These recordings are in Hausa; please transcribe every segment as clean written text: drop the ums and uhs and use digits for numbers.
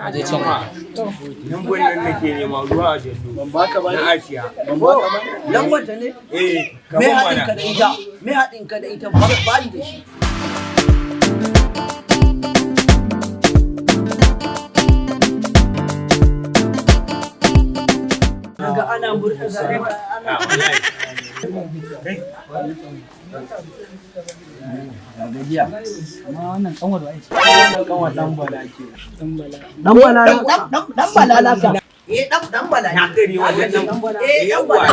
Aje can ma. Nan nan nake nema ruwa a jallo. Ban baka ba Na ne? Asiya. Ban baka ba ne? Lambar ta ne? Eh, Me kaman haɗin ka mana. da ita? Me haɗin ka da ita? Ba ni da shi. Daga ana murɗa zare ana Ah, wallahi. Kai, Gajiya. Amma wannan kanwar wa ce? Wannan kanwar dan bala ke. Dan bala dan bala laka. Eh, dan dan bala na ne. gari wannan nan. Eh, dan Yawwa. bala.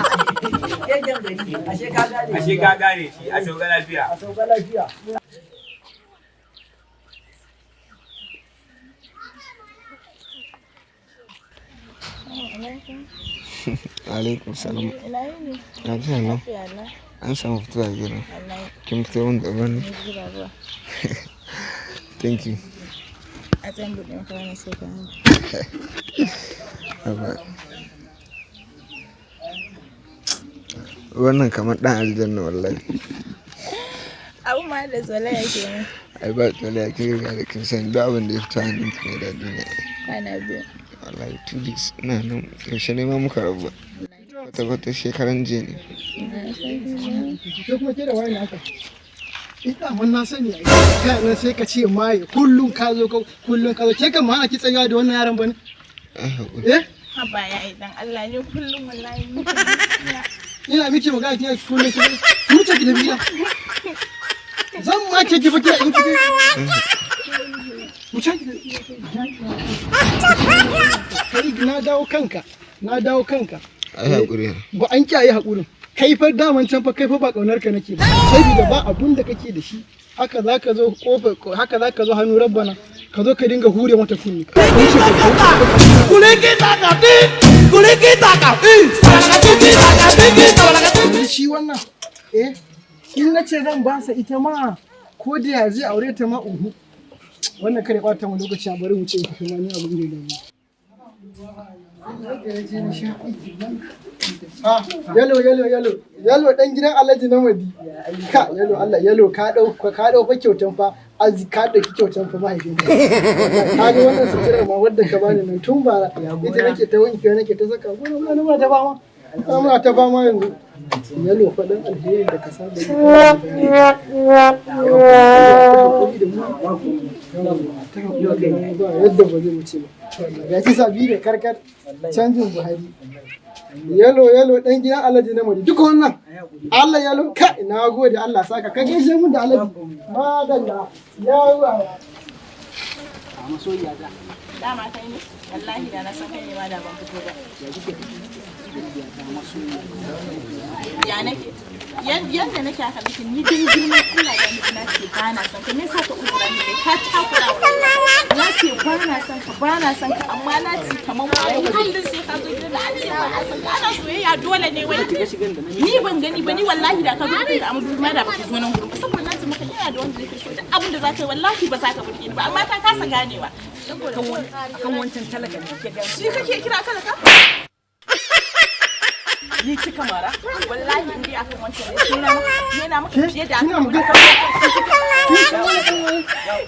Shegen gari. Ashe ka gane. Ashe ka gane shi, a sauka lafiya. A sauka lafiya. Alaikum salam. Lafiya lau. An samu fitowa kenan. Kin fito min da ruwan ne? Thank you. A tsayin buɗe maka wani sai ka hannu. Haba. Wannan kamar ɗan aljanna wallahi. Abu ma da zolaya ke nan. Ai ba tsale kin riga da kin sani duk abin da ya fito hannun ki mai daɗi ne. Kwana biyu. Wallahi 2 days ina nan, yaushe ne ma muka rabu. Kwata kwata shekaran jiya ne. Ke kuma ke da waye ne haka? Ina mun na sani ai. Kai nan sai ka ce maye kullun ka zo kullun ka zo ke kan ma ana ki tsayawa da wannan yaran bane. Ai haƙuri. Eh? Haba ya yi dan Allah ne kullum wallahi. Ina miki magana kina kullun ki ki wuce ki tafi gida. Zan ma ke ki fa kina in ki. Wuce ki tafi. Kai na dawo kanka. Na dawo kanka. Ai haƙuri. Ba an kiyaye haƙurin. Kai fa daman can fa kai fa ba ƙaunar ka nake ba, saboda ba abun da kake da shi. Haka za ka zo kofar, haka za ka zo hannu rabbana, ka zo ka dinga hure mata kunni. Ka wuce ka wuce. Shi wannan, eh, in na ce zan ba sa ita ma, ko da ya zai aure ta ma, uhu, wannan kare ɓata mu lokaci. A bari wuce in tafi ma, ni abin da ya dame. Ah, yalo yalo yalo yalo, dan gidan Alhaji Namadi. Ka yalo Allah yalo, ka dau fa kyautan fa azi, ka dauki kyautan fa mahaifinka. Ka ga wannan sutura ma wadda ka bani nan tun bara ita nake ta wanke, nake ta saka. Gona muna muna ta fama. Muna ta fama yanzu. Yalo fa, dan alherin da ka saba yi. Hakuri da mu. Ta hakuri da mu, ba yadda ba zai wuce ba. Ya ci sabi da karkar canjin Buhari. Yalo yalo, dan gidan Alhaji Namadi, duka wannan. Allah yalo, ka na gode, Allah saka, ka gaishe mun da Alhaji. Madalla. Yawa. Masoyiya ta. Dama kai ne? Wallahi da na san kai ne ma da ban fito ba. Ya kike ta masoyiya? Ya nake? Yanda nake haka nake ni, din girman Allah da ni na ce ba na son ka. Me yasa ka uzura ni ne? Ka takura wa. Na ce ba na son ka, ba na son ka, amma na ce kamar wani kullum sai ka zo gidan da an ce ba a son ka, ana soyayya dole ne wai. Kiga shigan da na Ni ban gani ba ni, wallahi da ka zo kanka a madubi ma da baka zo nan gurin ba, saboda na ce maka ina da wanda nake so, duk abin da za ka yi wallahi ba za ka burge ni ba, amma ka kasa ganewa. Akan wancan talaka da kike ga. Shi kake kira talaka? Ni kika mara? Wallahi in dai akan wancan ne sai na maka, ne na maka fiye da Kina magana.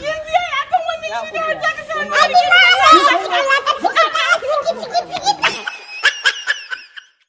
Yanzu yayi akan wannan shi ne har zaka sa ni.